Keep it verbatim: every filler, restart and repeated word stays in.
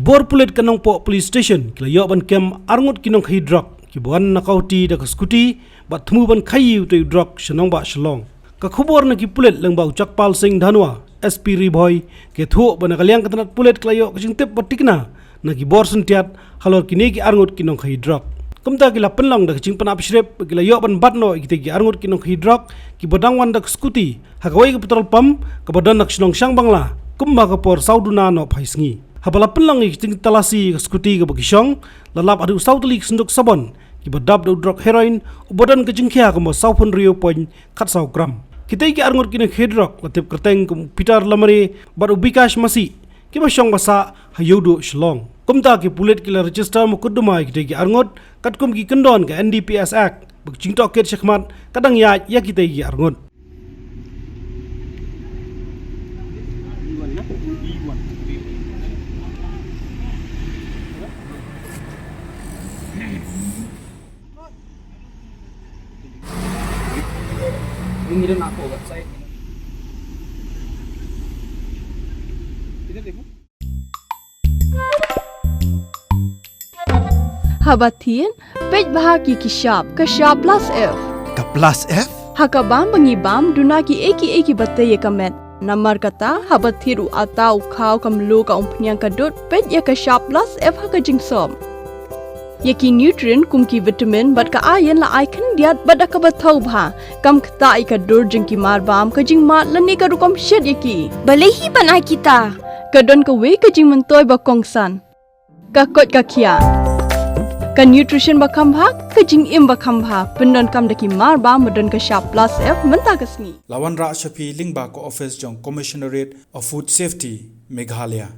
Bor pulit ka Nongpoh Police Station ki la ïoh ban kem arngut ki nongkhaïi drok kiba wan na Kawhti da ka skuti bad thmu ban khaïi utei u drok sha nongbah Shillong. Ka khubor na ki pulit lyngba u Chakpal Singh Dhanua, S P Ri Bhoi, ka ïathuh ba na ka liang ka tnat pulit ka la ïoh ka jingtip ba thikna na ki bor syntiat halor kine ki arngut ki nongkhaïi drok. Kumta ki la pynlong da ka jingpynap shrip ba ki la ïoh ban bat noh ïa kitei ki arngut ki nongkhaïi drok kiba dang wan da ka skuti ha kawei ka petrol pump kaba don ha ka shnong Shangbangla kumba ka por saw duna nohphai sngi. Haba la pynlong ïa ka jingtalasi ïa ka skuti kaba ki shong, la lap haduh saw tylli ki synduk sabon kiba dap da u drok heroin uba don ka jingkhia kumba saw phew hynriew point khatsaw gram. Kitei ki arngut ki nongkhaïi drok la tip kyrteng kum u Peter Lamare bad u Bikash Masi, kiba shong ba sah ha Ïewduh Shillong. Kumta ki pulit ki la register mukotduma ïa kitei ki arngut katkum ki kyndon ka N D P S Act, ba ka jingtohkit shakhmat ka dang ïaid ïa kitei ki arngut. Haba thied, peit bha ïa ki shap, ka shap plus F. Ka plus F? Ha ka bam ba ngi bam, duna kiei kiei kiba tei ïa ka met. Namar kata, haba thied u atta, u khaw, ka mluh, ka umphniang, ka dud, peit ïa ka shap plus F ha ka jingsop. Ïa ki nutrient kum ki vitamin bad ka iron la ai khyndiat bad da kaba thaw bha, kam ktah ïa ka dur jong ki mar bam, ka jingmad lane ka rukom shet ïa ki. Balei hi ban ai kita? Ka don kawei ka jingmyntoi ba kongsan. Ka koit ka khiah. Ka nutrition ba kham bha, ka jingim ba kham bha, pyndonkam da ki mar bam ba don ka shap plus F mynta ka sngi. La wanrah sha phi lyngba ka office jong Commissionerate of Food Safety, Meghalaya.